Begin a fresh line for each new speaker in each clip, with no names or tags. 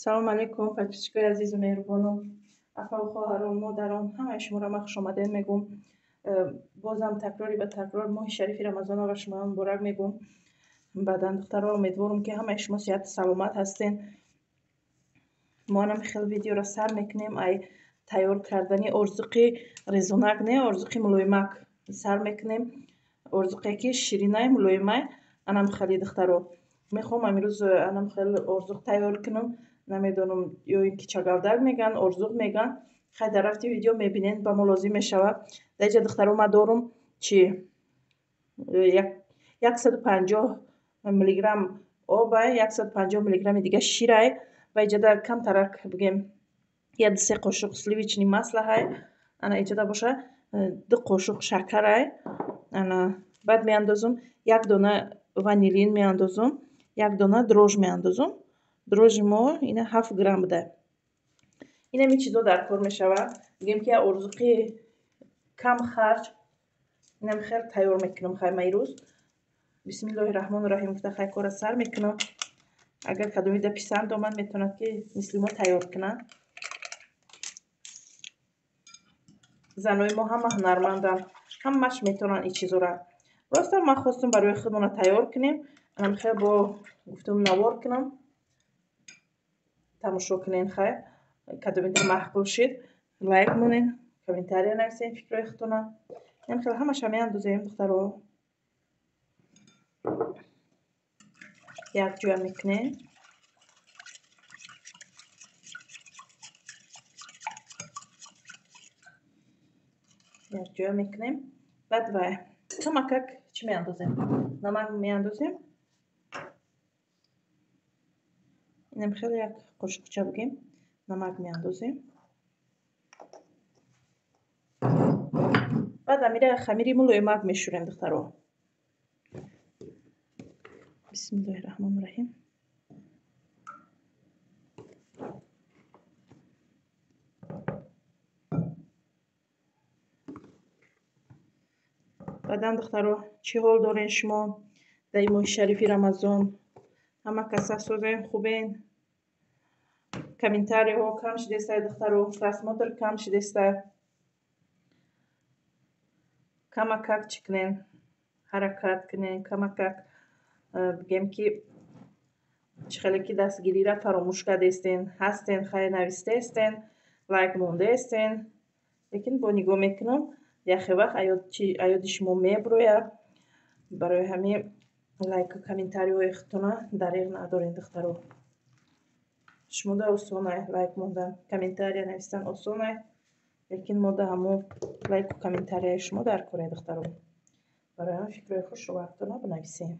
Салом алейкум, подписчикои азизу меҳрубонум, апаву хоҳарон, модарон, ҳамаи шуморо ман хушомадед мегӯм. Бозам такрори ба такрор моҳи шарифи Рамазонро ба шумо муборак мегӯм. Баъдан духтаро умедворам, ки ҳамаи шумо сиҳату саломат ҳастен. Мо анам хел видеоро сар мекунем ай тайёр кардани орзуқи резонак, не орзуқи мулоимак сар мекунем. Орзуқе ки ширинай, мулоимай, анам хели духтаро. Мехоҳам амирӯз анам хел орзуқ тайёр кунам. Намедонам, ё ин ки чагалдак меган, орзуқ меган. Хай дар рафти видео мебинен, ба мо лозим мешавад. Дар инҷа духтаро ма дорум чи 150 миллиграмм обай, 150 миллиграмми дига ширай ва иҷода камтарак бигем я ду се қошуқ сливочный масло ҳай. Ана иҷода боша 2 қошуқ шакарай. Ана баъд меандозум як дона ванилин меандозум, як дона дрожж меандозум. Дрожжи мо ина 7 грамм буда. Инами чизо дар кор мешавад. Бигем ки орзуқи кам харҷ инам хел тайёр мекунам. Хай ма ирӯз бисмиллоҳи раҳмони раҳим гуфта хай кора сар мекунам. Агар кадомида писанд омад, метавонад ки мисли мо тайёр кунад. Занои мо ҳама ҳунарманданд, ҳамаш метавонанд ин чизора. Просто ман хостам барои худмона тайёр кунем. Анам хел бо гуфтум навор кунам, тамошо кунен. Хай кадомида маъқул шид, лайк монен, комментария нависен фикрҳои худтона. Инам хел ҳамаша меандозем, духтаро, якҷоя мекунем. Якҷоя мекунем. Баъд вай камакак чӣ меандозем? Намак меандозем. Инам хеле як қошуқча бигем намак меандозем. Баъд амира хамири мулоимак мешӯрем, духтаро. Бисмиллоҳи раҳмони раҳим. Баъдан духтаро, чӣ ҳол дорен шумо дар ин моҳи шарифи Рамазон? Ҳама каса созен, хубен? Комментарияҳо кам шидестай, духтаро, просмотр кам шидестай. Камакак чӣ кунен? Ҳаракат кунен, камакак бигем ки чӣ хеле ки дастгириро фаромӯш кардестен. Ҳастен, хайр навистестен, лайк мондаестен, лекин бо нигоҳ мекунам, яхе вақт аёди шумо мебурояд. Барои ҳамин лайку комментариҳои худтона дареғ надорен, духтаро. Шумода осонай лайк мондан, комментария навистан осонай, лекин мода ҳамо лайку комментарияи шумо дар кор, духтаро. Барои ҳамин фикрҳои хушро вақтона бинависем.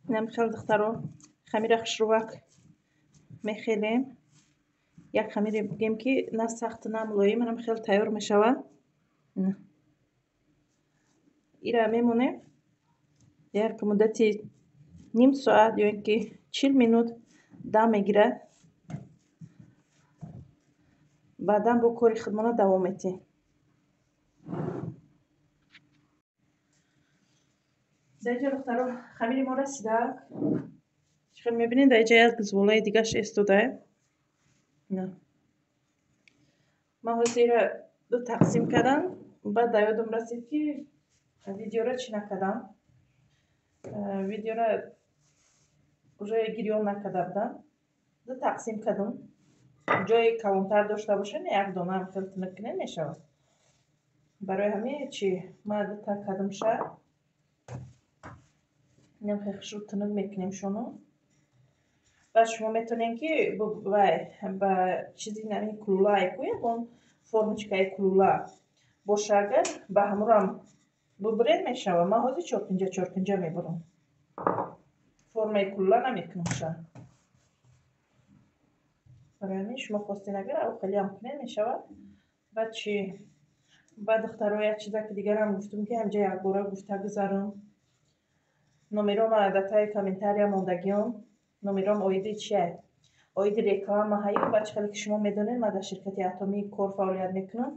Инам хел духтаро хамира хушрувак мехелем. Як хамире бигем ки на сахт, на мулоим, анам хел тайёр мешавад. Ира мемонем як муддати ним соат ё ин ки 40 минут дам мегирад. Баъдан бо кори худмона давом медиҳем. Дар инҷа духтаро хамири мо расидак. Чӣ хел мебинед, дар инҷа як гузволаи дигаш истода. Ман ҳозир ира ду тақсим кардам, баъд дар ёдам расид ки видеоро чӣ накардам. Видеоро уже гирён накарда будам. Ду тақсим кардам. Ҷои калонтар дошта бошед, як донаам хел тунук кунед мешавад. Барои ҳамин чи ман дута кардам ша. Инам хеле хушрӯ тунук мекунем шуно. Баъд шумо метавонед ки вай ба чизи нами кулулае ку, ягон формочкаи кулула боша, агар ба ҳамурам бубуред мешавад. Ман ҳозир чоркунҷа чоркунҷа мебурам. Формаи кулула намекунам ша. Барои ҳамин шумо хостед агар ав хелиам кунед мешавад. Баъд чи? Баъд духтаро як чизаки дигарам гуфтум ки ҳамҷа якбора гуфта гузарам. Номером дар таи комментария мондагиём. Номером оиди чия? Оиди реклама ҳаю. Баъд чӣ хеле ки шумо медонед, ман дар ширкати Атомӣ кор фаъолият мекунам.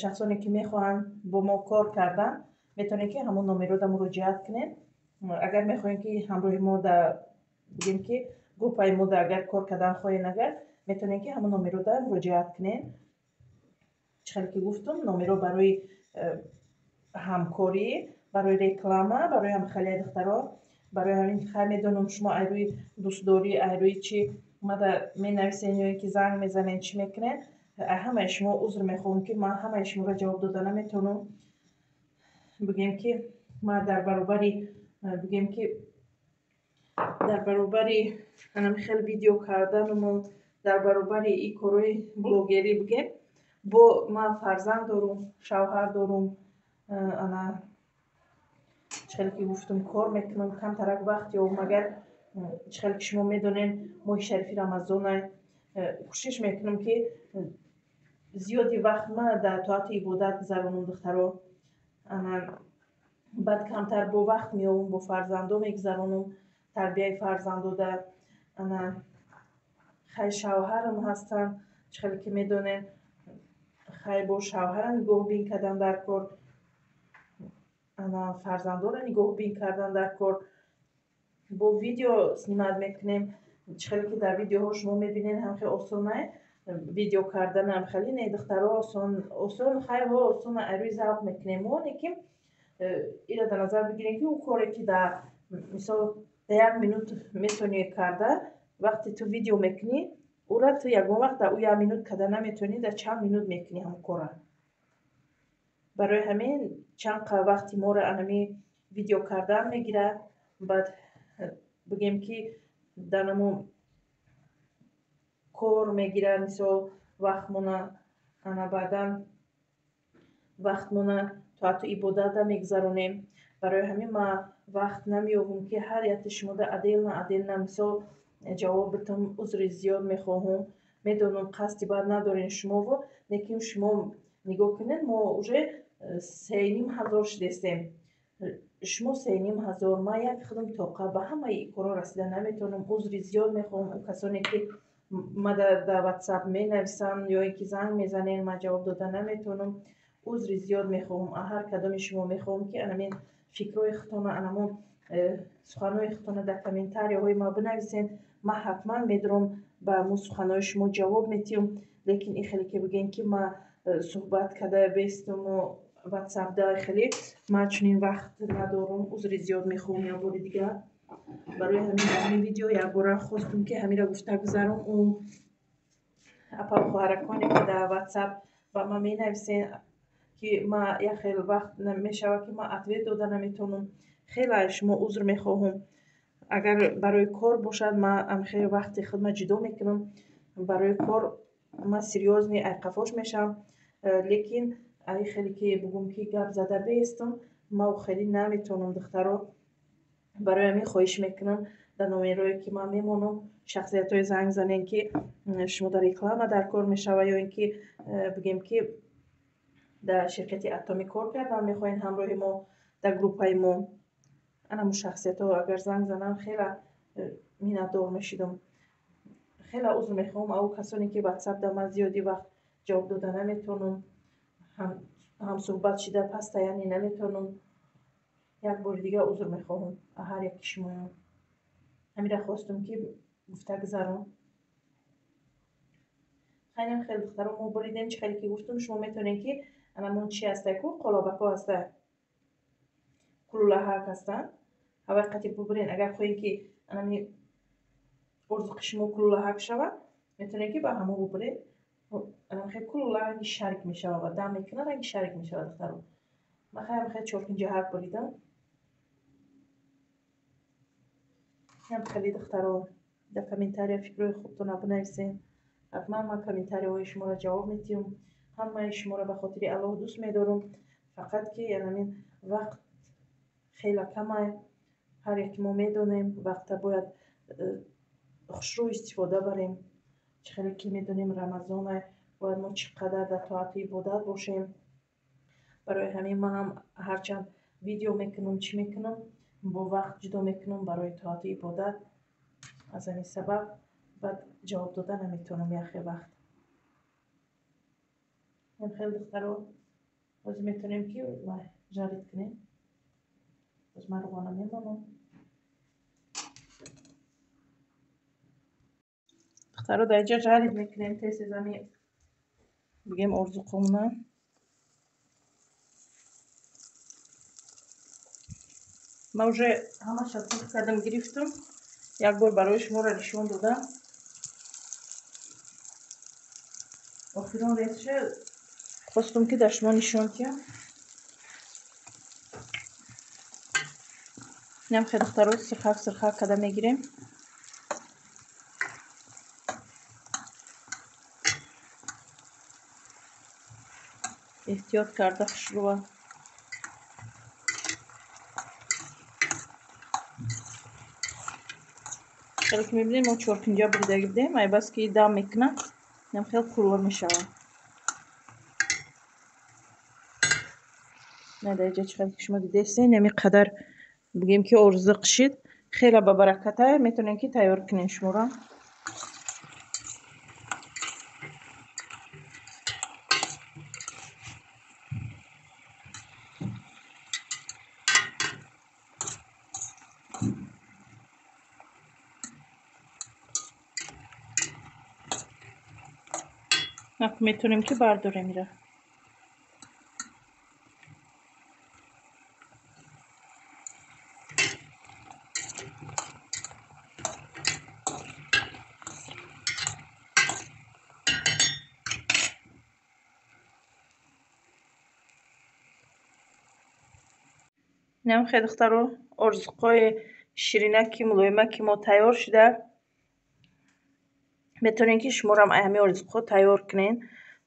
Шахсоне ки мехоҳанд бо мо кор кардан, метавонед ки ҳамон номерро муроҷиат кунед. Агар мехоҳем, ки ҳамроҳи мо да, бигем, ки группаи мо да агар кор кардан хоҳем, агар метавонем, ки ҳамон номеро да муроҷиат кунем. Чӣ хеле ки гуфтум, номеро барои ҳамкорӣ, барои реклама, барои ҳамхелияи духтаро. Барои ҳамин хай медонам, шумо ай рӯи дӯстдорӣ, ай рӯи чӣ мада менависен ё ин ки занг мезанен, чӣ мекунен. Ҳамаи шумо узр мехоҳам, ки ман ҳамаи шуморо ҷавоб дода наметавонам. Бигем, ки ман дар баробари, бигем, ки дар баробари анами хел видео кардануму дар баробари ин корҳои блогерӣ, бигем, бо ман фарзанд дорум, шавҳар дорум. Ана чӣ хеле ки гуфтум, кор мекунам, камтарак вақт ёбам. Агар чӣ хеле ки шумо медонед, моҳи шарифи Рамазона, кӯшиш мекунам, ки зиёди вақт ман дар тоати ибодат гузаронам, духтаро. Ана баъд камтар бо вақт меёбам, бо фарзандо мегузаронам, тарбияи фарзандода. Ана хай шавҳарам ҳастанд, чӣ хеле ки медонед, хай бо шавҳара нигоҳбин кардан дар кор, ана фарзандоро нигоҳбин кардан дар кор, бо видео снимать мекунем. Чӣ хеле ки дар видеоҳо шумо мебинед, ҳам хеле осонае видео карданам, хеле не, духтаро, осон осон хай ҳо осон, ай рӯи завқ мекунем мо. Лекин ира дар назар бигирем, ки ӯ коре ки дар мисол дар як минут метавонӣ карда, вақте ту видео мекунӣ, ӯра ту ягон вақт дар ӯ як минут карда наметавонӣ, дар чанд минут мекунӣ ҳамон корра. Барои ҳамин чанд вақти моро анами видео кардан мегирад. Баъд, бигем, ки дар намо кор мегирад, мисол, вақтмона. Ана баъдан вақтмона тоату ибодата мегузаронем. Барои ҳамин ман вақт намеёбам, ки ҳар яки шумода отдельно отдельно мисол ҷавоб битам. Узри зиёд мехоҳам. Медонам, қасди бад надорем шумово, лекин шумо нигоҳ кунед, мо уже 3500 шудестем. Шумо 3500, ман як худам тоқа ба ҳамаи ин корҳо расида наметавонам. Узри зиёд мехоҳам. Ӯ касоне ки мада дар Ватсап менависанд ё ин ки занг мезанед, ман ҷавоб дода наметавонам. Узри зиёд мехоҳам ҳар кадоми шумо. Мехоҳам, ки анамин фикрҳои худтона, анамон суханҳои худтона дар комментарияҳои ма бинависед. Ман ҳатман медурам, ба ҳамун суханҳои шумо ҷавоб метиҳам. Лекин ин хеле ки бигӯем, ки ман суҳбат карда бестуму Ватсапда, хеле ман чунин вақт надорам. Узри зиёд мехоҳам як бори дигар. Барои ҳамин дар ҳамин видео якбора хостум, ки ҳаминро гуфта гузарам. Ӯ апару хоҳараконе ки дар Ватсап ба ман менависед, ки ман як хел вақт мешавад, ки ман ответ дода наметавонам, хеле аз шумо узр мехоҳам. Агар барои кор бошад, ман хеле вақти худма ҷудо мекунам барои кор, ман серьёзный айқафош мешавам. Лекин ай хеле ки бугум, ки гап зада беистам, ман хеле наметавонам, духтаро. Барои ҳамин хоҳиш мекунам, дар номерое ки ман мемонам, шахсиятҳое занг занем, ки шумо дар реклама дар кор мешавад ё ин ки, бигем, ки дар ширкати Атомӣ кор кардан мехоҳед ҳамроҳи мо дар группаи мо. Анамун шахсиятҳо агар занг зананд, хеле миннатдор мешидам. Хеле узр мехоҳам ав касоне ки Ватсап дар ман зиёди вақт ҷавоб дода наметавонам, ҳамсӯҳбат шида постоянно наметавонам. Як бори дигар узр мехоҳам ҳар яки шумоён. Ҳаминро хостум, ки гуфта гузарам. Хайнам хеле, духтаро, мо буридем. Чӣ хеле ки гуфтум, шумо метавонед, ки анамон чи ҳастай ку, қолобако ҳаста, кулулаҳак ҳастанд, ҳавай қати бубурен. Агар хоҳем, ки анами орзуқи шумо кулулаҳак шавад, метавонед, ки ба ҳамо бубуред. Анам хел кулула ранги шарик мешавад ва дам мекунад, ранги шарик мешавад. Духтаро, ман хаям хел чоркунҷаҳак буридам. Ям хеле, духтаро, дар комментария фикрҳои хубтона бинависен. Ҳатман ман комментарияҳои шуморо ҷавоб медиҳам. Ҳамаи шуморо ба хотири Аллоҳ дӯст медорам. Фақат ки анамин вақт хеле камай. Ҳар яке мо медонем, вақта бояд хушрӯ истифода барем. Чӣ хеле ки медонем, Рамазонай, бояд мо чӣ қадар дар тоату ибодат бошем. Барои ҳамин ман ҳам ҳарчанд видео мекунам, чӣ мекунам, бо вақт ҷудо мекунам барои тоату ибодат. Аз ҳамин сабаб баъд ҷавоб дода наметавонам яхе вақт. Хеле, духтаро, ҳозир метавонем, ки жарить кунем. Боз ман равғана мемонам. Духтаро, дар инҷа жарид мекунем тез-тез ами бигем орзуқомона. Ман уже ҳамаша пухт кардам, гирифтам. Як бор барои шуморо нишон додам. Охирон резша хостум ки дар шумо нишон диҳам. Инам хел духтаро, сирхак сирхак карда мегирем. Эҳтиёт карда хушрӯа. Хеле ки мебинем, мо чоркунҷа буридаги будем, ай бас ки дам мекунад, инам хел курва мешавад. На дар инҷа чӣ қадр ки шумо дидестед, ҳамин қадар бигем ки орзуқ шид, хеле ба бараката, метавонем ки тайёр кунем шуморо. Метавонем ки бардорем ира. Инам хел духтаро, орзуқҳои ширинаки мулоимаки мо тайёр шуда. Метавонем ки шуморам ай ҳамин орзуқҳо тайёр кунед,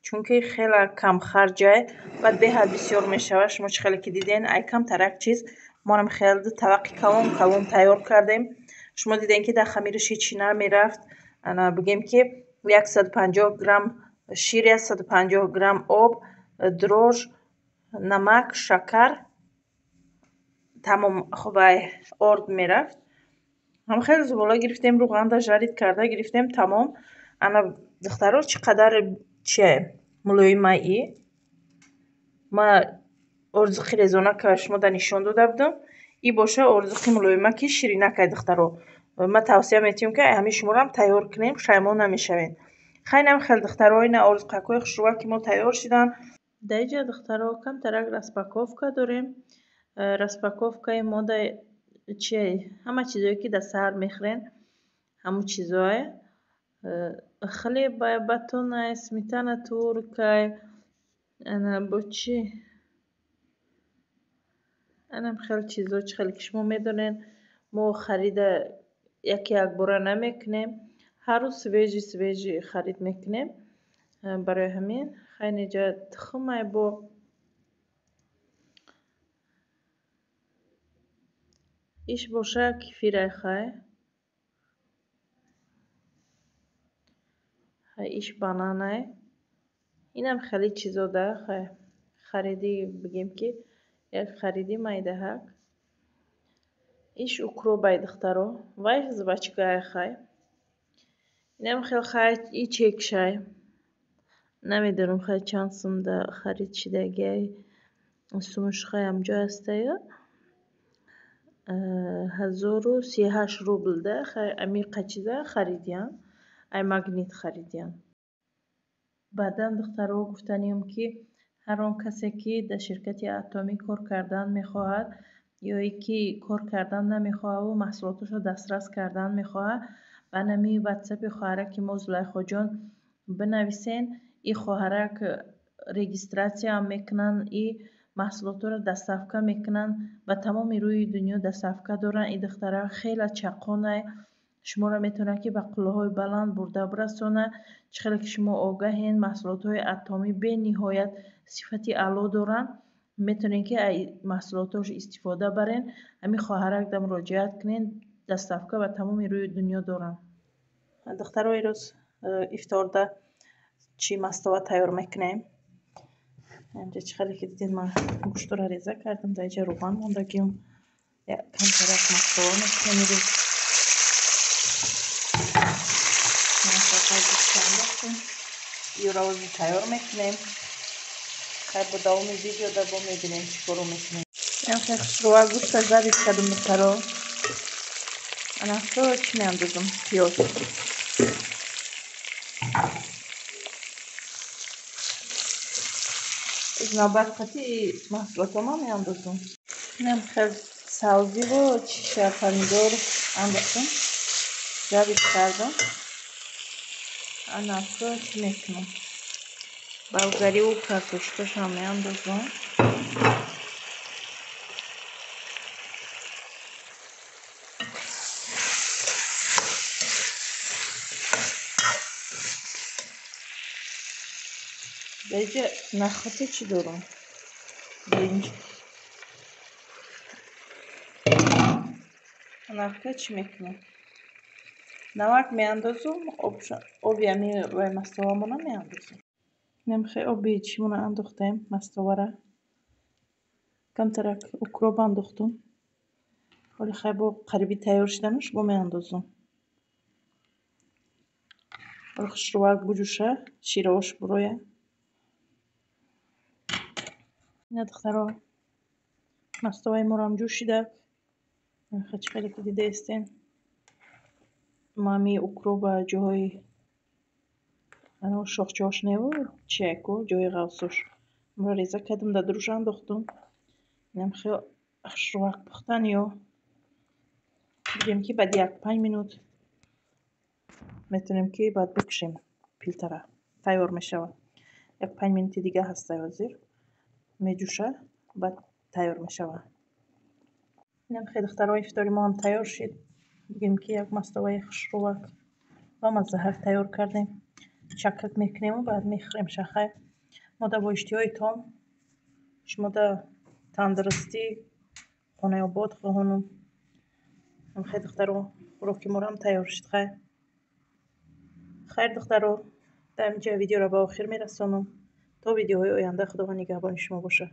чунки хеле камхарҷай, баъд беҳад бисёр мешавад. Шумо чӣ хеле ки диден, ай камтарак чиз монам хеле ду тавақи калон калон тайёр кардем. Шумо дидем ки дар хамираш ҳеҷ чӣ намерафт. Ана бигем ки 150 грамм шир, 150 грамм об, дрож, намак, шакар, тамом. Хуб, ай орд мерафт. Ҳам хеле зубола гирифтем, рӯғанда жарид карда гирифтем, тамом. Ана духтаро, чӣ қадар чи мулоимаи. Ма орзуқи резонака шумо да нишон дода будам. И боша орзуқи мулоимаки ширинакай духтаро. Ма тавсия метиҳам ки ҳамин шуморам тайёр кунем, пушаймон намешавед. Хайнам хел духтаро, ина орзуқакҳои хушрӯа ки мо тайёр шидан. Дар инҷа духтаро камтарак распаковка дорем. Распаковкаи мо да чи ҳама чизое ки дар саҳар мехӯрен, ҳамун чизое. Хлебай, батонай, сметана туркай, ана бо чӣ? Анам хел чизо, чӣ хеле ки шумо медонед, мо харида яке якбора намекунем. Ҳар рӯз свежий свежий харид мекунем. Барои ҳамин хайр инҷа тухмай бо иш боша кефирай хай. Хай иш бананай. Инам хеле чизо да хай хариди бигем ки як хариди майдаҳак. Иш укробай духтаро, вай жвачкай хай. Инам хел хай и чекшай. Намедонам хай чанд сум да харид шидагиай. Сумуш хай ҳамҷо ҳастаю. 1038 рубл да хай амиқа чиза харидиян. Ай Магнит харидиян. Баъдан духтаро гуфтанием ки ҳар он касе ки дар ширкати Атомӣ кор кардан мехоҳад ё ки кор кардан намехоҳаву маҳсулоташро дастрас кардан мехоҳад, ба нами ватсапи хоҳараки мо Зулайхоҷон бинависен. И хоҳарак регистратсияам мекунанд, и маҳсулотро доставка мекунанд, ба тамоми рӯи дунё доставка доранд. И духтара хеле чаққонай, шуморо метавонад ки ба қуллаҳои баланд бурда бирасонад. Чӣ хеле ки шумо огаҳен, маҳсулотҳои Атомӣ бениҳоят сифати аъло доранд. Метавонед ки ай маҳсулотҳош истифода барен. Ҳамин хоҳарак да муроҷиат кунед, доставка ба тамоми рӯи дунё доранд. Духтаро, ирӯз ифторда чӣ мастова тайёр мекунем. Инҷа чӣ хеле ки дидед, ман гӯштро реза кардам, дар инҷа рӯған мондагиам. Камтарак мастова мекунем ирӯз. Юро ози тайёр мекунем. Хай бо давоми видео да бо мебинем чӣ коро мекунем. Инам хушрӯва гӯшта зарис кардам, духтаро. Анафто чӣ меандозам? Пиёз. Навбат қати маҳсулотома меандозам. Инам хел сабзиву чиша помидор андохтам. Жарить кардам. Анафто чӣ мекунам? Болгариву картошкашам меандозам. Даиҷа нахӯрда чӣ дорам? Биринҷ. Нахӯрда чӣ мекунам? Намак меандозум, оби ами вай мастовамона меандозум. Инам хе оби чимона андохтем, мастовара. Камтарак укроп андохтум. Ҳоли хай бо қариби тайёр шиданаш бо меандозум. Ҳоли хушрӯвак буҷӯша, шираош буроя. Ина духтаро, мастоваи морам ҷӯшида. Чӣ хеле ки дидаистен. Ма ами укропа ҷоҳои шохчаҳош неву чияку ҷои ғавсош. Моро реза кардам, дар дуруш андохтум. Инам хел хушрӯвак пухтан ё бигем ки баъди 1-5 минут метавонем ки баъд бикушем пилтара. Тайёр мешавад. 1-5 минути дига ҳастай ҳозир. Меҷӯша, баъд тайёр мешавад. Инам хел духтаро, ифтори мо ҳам тайёр шид. Бигем ки як мастоваи хушрӯвак ва маззаҳак тайёр кардем. Чакак мекунему баъд мехӯрем шахай. Мода бо иштиҳоитон, шумода тандурустӣ, хонаи обод хоҳонум. Хай духтаро, хӯроки морам тайёр шид. Хай. Хайр духтаро, дар инҷа видеоро ба охир мерасонам. То видеоҳои оянда Худованд нигаҳбони шумо бошад.